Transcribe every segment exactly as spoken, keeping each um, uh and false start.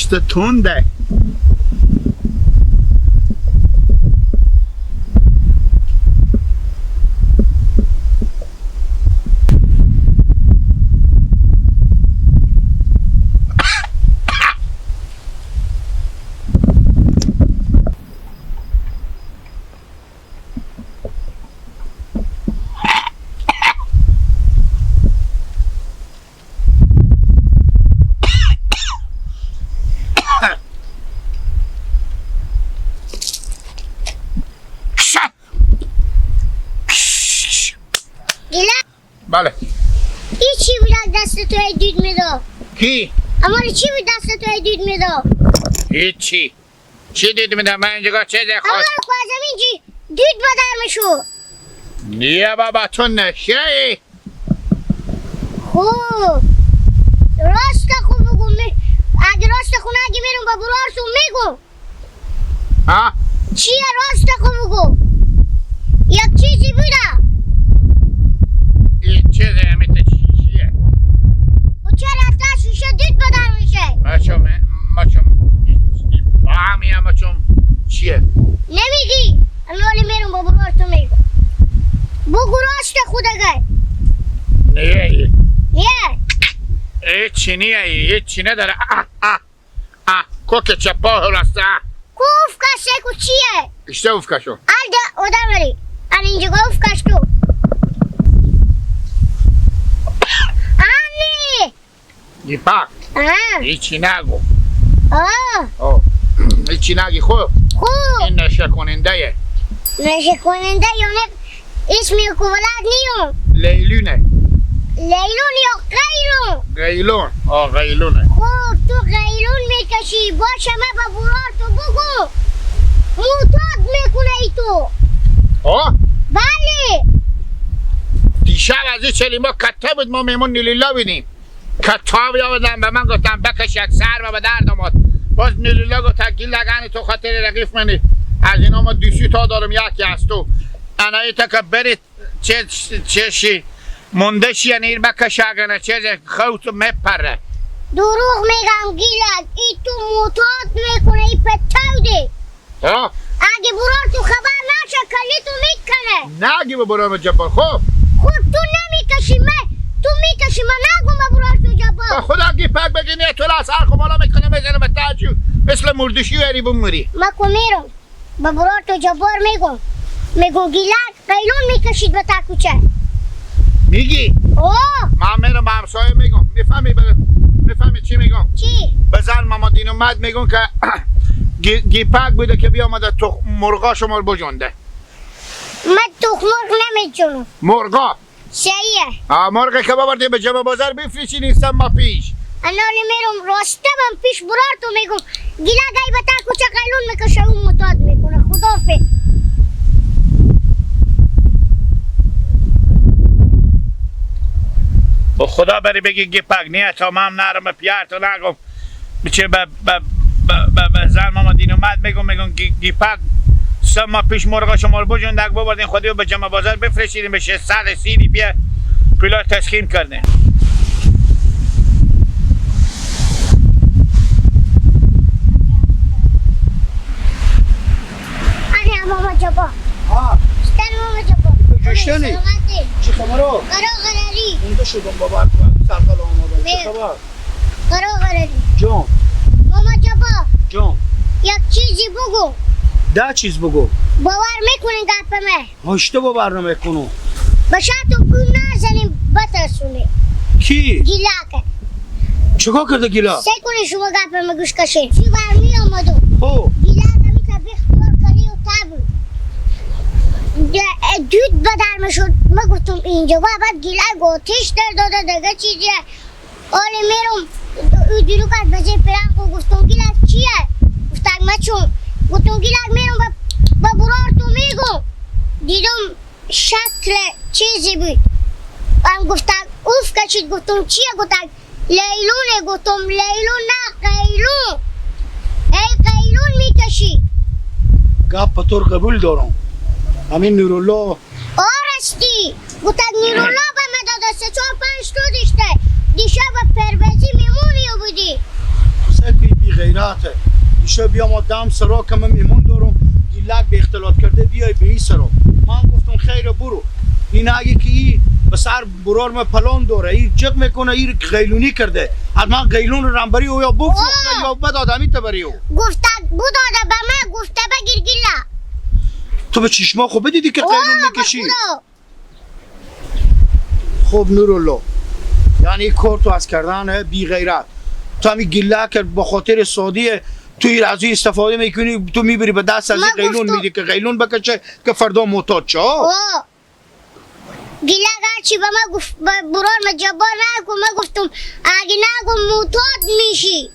ستونده. گیلک. بله. ای چی بود دست تو ای دود می‌دو؟ کی؟ امال چی بود دست تو ای دود می‌دو؟ هیچی. چی دود می‌دم؟ من اینجا چه ده خواست؟ اما خواستم اینجی دود بدر می‌شو. نیه بابا، تو نشه ای. خو. راست خو بگو. می-، اگه راست خو نگی می‌رم با برار تو می‌گم. ها؟ چیه راست خو بگو. یک چیزی بوده. این چیزه، همین ته چی-، چیه؟ و چرا تا شوشه دود بدر می‌شه؟ ما چون، ما چون، با همی هم چون چیه؟ نمیگی. امی ولی می‌رم با برار تو می‌گم. بگو راست خو دگه. نیه. نیه. هیچی نیه، هیچی نداره. اه، اه. اه، کو که چپا هلسته. کو افکشه کو چیه؟ اشته افکشو. ال ده او ده ولی. ال اینجا کو افکش تو. آنی. گیپا. آه. هیچی نگو. آه. آه. هیچی نگی خو. خو. این نشه کننده یه. نشه کننده یعنی اسمی کو بلد نیو. لیلونه. لیلون یا قیلون؟ قیلون. آه، قیلونه. خب، تو قیلون می‌کشی، باشه، من به برار تو بگو. معتاد می‌کنه ای تو. آه؟ بله. دیشب از این چلی ما کته بود، ما میمون نیلیلا بودیم. کتابی آوردن به من، گفتن بکش، یک سر و به درد آمد. باز نیلیلا گفت گیلک، اگه تو خاطر رقیف منی، از اینا ما دوشی تا دارم، یکی از تو. انا ایتا که برید، چه، چه شی مونده شی، یعنی ایر بکش، اگه نه چیز خوت میپره. دروغ می‌گم گیلک، ای تو معتاد می‌کنه، ای پتو ده. ها؟ اگه برار تو خبر نشه، کلی تو می‌کنه. نگی به برار جبار، خب؟ خب تو نمی‌کشی، من، تو می‌کشی، من نگم به برار تو جبار. به خدا گیپک بگی نه، تو را سر خو بالا می‌کنم، می‌زنم به تاجو، مثل مردشی یاری بمری. من کو میرم، به برار تو جبار می‌گم، می‌گم گیلک، قیلون می‌کشید به تا کوچه. می‌گی؟ اوه. من می‌رم به همسایه می‌گم. می‌فهمی به، می‌فهمی چی می‌گم؟ چی؟ به زن ماما دین اومد می‌گم که گی-، گیپک بوده که بیامده تخم مرغا شما رو بجنده. من تخم مرغ نمی‌جنم. مرغا؟ صحیحه. آه، مرغ که ببردی به جمعه بازار بفروشی، نیستم ما پیش. انالی میرم راسته من پیش برار تو می‌گم. گیلک ای به تا کوچه قیلون می‌کشه، اون معتاد می‌کنه. خداحافظ. به خدا بری بگی گیپک نیه، تا من نرم پیار تو نگم. بچه به، به، به، به، به زن ماما دین اومد، می‌گم، می‌گم گی-، گیپک سه ماه پیش مرغا شما رو بجوندک، ببردین خودی رو به جمعه بازار بفرشیدین، به ششصد سی روپیه کیلو تسخیر کردین. آره، ماما جبا. ها. بیشتر ماما جبا. تو گشتنی؟ سلامتی. چی خبره؟ قرار قراری. اونجا شدم بابا، سرقال آمدم. چه خبر؟ قرار قراری. جان. ماما جبا. جان. یک چیزی بگو. ده چیز بگو. باور می‌کنین گپ مه؟ هشته باور نمی‌کنم. بشه تو گول نزنیم بترسونی. کی؟ گیلکه. چیکار کرده گیلک؟ سه کنی شما گپ مه گوش کشین. چی برمی آمدو؟ خب. گیلک همی تا بیخ دور کلی و تبو. د-، دود بدر مشد. ما گفتم اینجا و بعد گیلک آتش در داده دگه چیزیه. آلی میرم، او دیروک از بجه پیرن خو گفتم گیلک چیه؟ گفتک مچون. گفتم گیلک میرم با، با برار تو میگم. دیدم شکل چیزی بود. هم گفتک اوف کشید، گفتم چیه؟ گفتک لیلونه، گفتم لیلون نه، قیلون. ای قیلون میکشی. گپ تو رو قبول دارم. همین نورالله آرستی. گوتک نیرولا به مداد سه چهار پنج تو دیشته. دیشب به پرویزی میمونی بودی. سه کوی بی غیرته. دیشب بیا ما دم سرا که من میمون دارم، گیلک به اختلاط کرده، بیای به این سرا. من گفتم: «خیر، برو.» این اگه که ای به سر برار من پلان داره، ای جق می‌کنه، ای قیلونی کرده. حتما قیلون رو رنبری او یا بفروخته یا بد آدمی تبری او. گفته بود آده به من، گفته بگیر گیلک. تو به چشما خو بدیدی که قیلون می‌کشی؟ خب نورالله، یعنی کار تو از کردن بی غیرت. تو همی گیلک به خاطر سادی تو ایر از این استفاده می‌کنی، تو می‌بری به دست از این قیلون می‌دی که قیلون بکشه که فردا معتاد شه، ها؟ آه. گیلک هرچی به من گفت، به برار من جبار نکن، من گفتم اگه نگم معتاد می‌شی.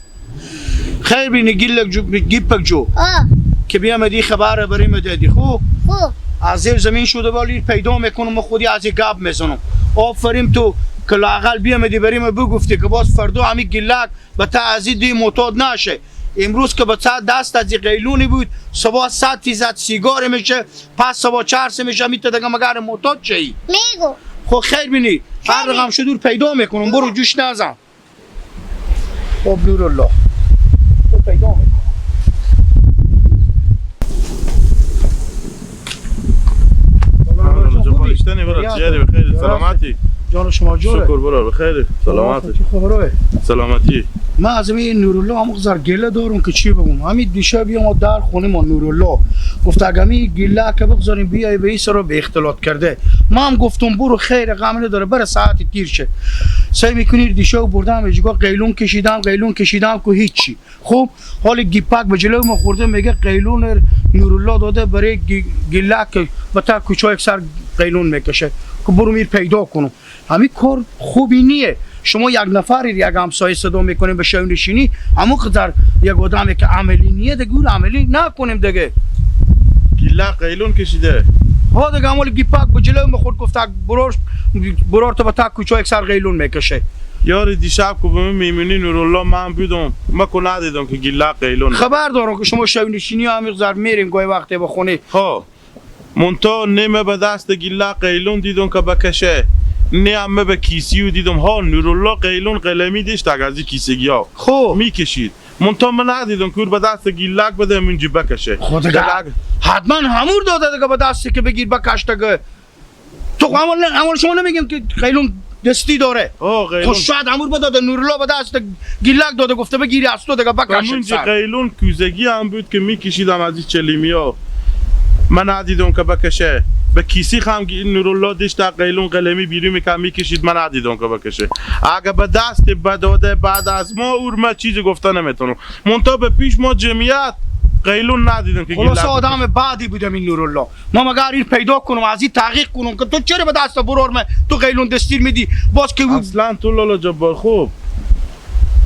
خیر بینی گیلک جو، گیپک جو. آه. که بیامدی خبر بری مدادی، خو؟ خو. از زیر زمین شده بالی پیدا می‌کنم و خودی از این گپ می‌زنم. آفرین تو که لااقل بیامدی بری من بگفتی که باز فردا همی گیلک به تا از این دی معتاد نشه. امروز که به تا دست از این قیلونی بود، صبح صد فیصد سیگار می‌شه، پس صبح چرس می‌شه، می‌ته دگه مگر معتاد چی؟ می‌گو. خو خیر بینی، هر رقم شدور پیدا می‌کنم، برو جوش نزن. خب نورالله، تو پیدا می‌کنم. سلام علیکم. خوبی؟ برار، چی‌یاری؟ بخیر، سلامتی؟ جان شما جوره؟ شکر برار، بخیر، سلامتی. چه خبره؟ سلامتی. من از این نورالله هم زر گله دارم که چی بگم. همین دیشب بیا ما در خونه ما نورالله گفت اگه می گله که بگذاریم بیای به این سر رو به اختلاط کرده. ما هم گفتم برو خیر، غم نداره، بره ساعت تیر شه. سعی می‌کنی دیشب برده هم اجگاه قیلون کشیدم، قیلون کشیدم که هیچی. خب، حالی گیپک به جلو ما خورده، میگه قیلون نورالله داده برای گی-، گیلک و تا کوچه یک سر قیلون می‌کشه که برو میر پیدا کنم. همی کار خوبی نیه. شما یک نفری، یک همسایه صدا می‌کنیم به شو نشینی، همون قدر یک آدمی که عملی نیه، دیگه اون عملی نکنیم دیگه. گیلک قیلون کشیده. ها دیگه، همون گیپک به جلو ما خورد، گفت برار، برار تو به تا کوچه یک سر قیلون می‌کشه. یاری دیشب که به من میمونی نورالله من بودم، من که ندیدم که گیلک قیلون. خبر دارم که شما شو نشینی هم یک ذره میرین گاهی وقتی به خونه. ها. منتها نه مه به دست گیلک قیلون دیدم که بکشه، نه هم مه به کیسی و دیدم. ها، نورالله قیلون قلمی داشت، اگه از این کیسگی ها خب. می‌کشید. منتها من ندیدم که او رو به دست گیلک بده، همینجی بکشه. خب دیگه. دیگه اگه حتماً همور داده دیگه به دستی که بگیر بکش دیگه. تو خو اول نه، اول شما نمی‌گیم که قیلون دستی داره؟ آه، قیلون. خو شاید امور بداده، نورالله به دست گیلک داده، گفته بگیری از تو دیگه بکشن همونجی سر. قیلون کوزگی هم بود که می‌کشیدم از این چلیمیا. من ندیدم که بکشه. به کیسی خم گی-، نورالله داشت در قیلون قلمی بیرون می‌کرد، می‌کشید، من ندیدم که بکشه. اگه به دست بداده بعد از ما، اور من چیزی گفته نمی‌تونم. منتها به پیش ما جمعیت قیلون ندیدم که خلاصه گیلک آدم بکشه. بدی بودم این نورالله. ما مگر این پیدا کنم، از این تحقیق کنم که تو چرا به دست برار من تو قیلون دستیر میدی؟ باز که او اصلاً تو لالا جبار خوب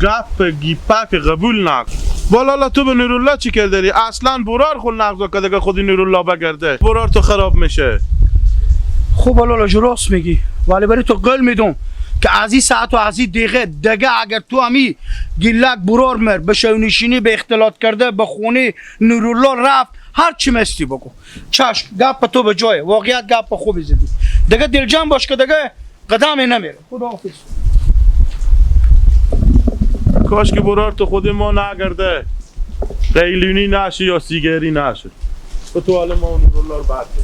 گپ گیپک قبول نکن. با لالا تو به نورالله چی کار داری؟ اصلاً برار خو نقض کرده که خودی نورالله بگرده. برار تو خراب می‌شه. خب لالا جو راست میگی، ولی برای تو قول میدم که از این ساعت و از این دقیقه دیگه اگر تو همی گیلک برار مر به شو نشینی به اختلاط کرده، به خونه نورالله رفت، هر چی مستی بگو. چشم، گپ تو به جایه، واقعیت گپ خوبی زدی. دیگه دلجم باش که دیگه قدم نمیره. خداحافظ. کاش که برار تو خود ما نگرده، قیلونی نشه یا سیگاری نشه. تو تو حال ما و نورالله رو بد کن.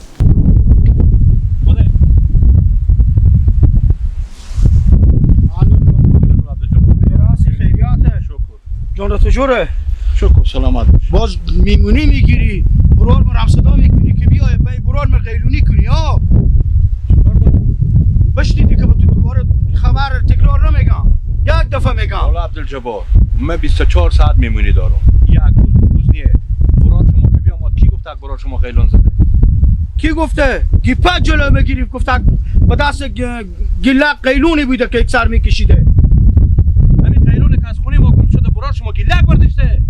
خیریاته؟ شکر. جان را تو جوره؟ شکر، سلامت باشی. باز میمونی می‌گیری، برار مر هم صدا می‌کنی که بیای، بی برار مر قیلونی کنی، ها؟ چیکار کنم؟ بشنیدی که به تو دوباره خبر تکرار نمی‌گم، یک دفعه می‌گم. مولا عبدالجبار، من بیست و چهار ساعت میمونی دارم، یک روز، دو روز نیه. برار شما که بیامد، کی گفت برار شما قیلون زده؟ کی گفته؟ گیپه جلو می‌گیری، گفته به دست گ-، گیلک قیلونی بوده که یک سر می‌کشیده. همین قیلونی که از خونی ما گم شده، برار شما گیلک برداشته.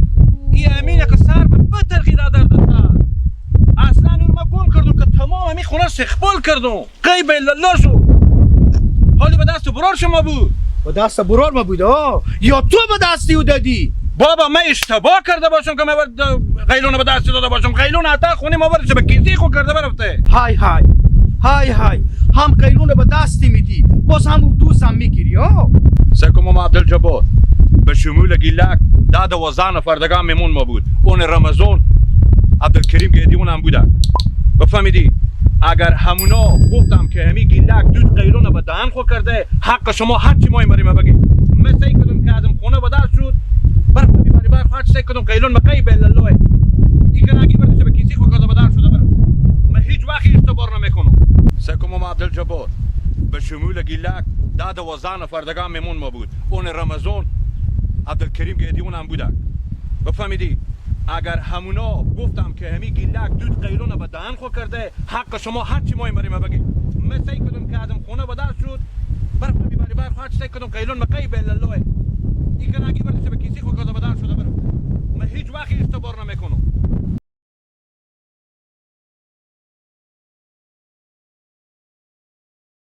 ای امینه که سر به بتر غیره در دسته. اصلاً اون ما گم کردم که تمام همین خونه استقبال کردم. قی بیلالله شو. حالی به دست برار شما بود. به دست برار ما بود، آه. یا تو به دستی او دادی؟ بابا، من اشتباه کرده باشم که من بر-، قیلون به دست داده باشم. قیلون حتی خونی ما برش به کیسی خو کرده برفته. های های. های های. هم قیلون به دستی میدی، باز هم او دوزم می‌گیری، ها؟ سکم ما عبدالجبار. به شمول گیلک، ده دوازده نفر دگه مهمون ما بود. اون رمضان، عبدالکریم گیدیون هم بوده. بفهمیدی؟ اگر همونا گفتم که همی گیلک دود قیلون به دهن خو کرده، حق شما هر چی مای مریمه بگی. من سعی کدم که ازم خونه به در شد، برف می‌باری، برف هر چی سعی کدم قیلون به قی بین الله. ای کنگی بردش به کیسی خو کرده به در شده برف. من هیچ وقت اشتبار نمی‌کنم. سکم ما عبدالجبار، به شمول گیلک، ده دوازده نفر دگه مهمون ما بود. اون رمضان، عبدالکریم گیدیون هم بوده. بفهمیدی؟ اگر همونا گفتم که همی گیلک دود قیلون به دهن خو کرده، حق شما هر چی مای مریمه بگی. من سعی کدم که ازم خونه به در شد، برف می‌باری، برف هر چی سعی کدم قیلون به قی بین الله. ای کنگی بردش به کیسی خو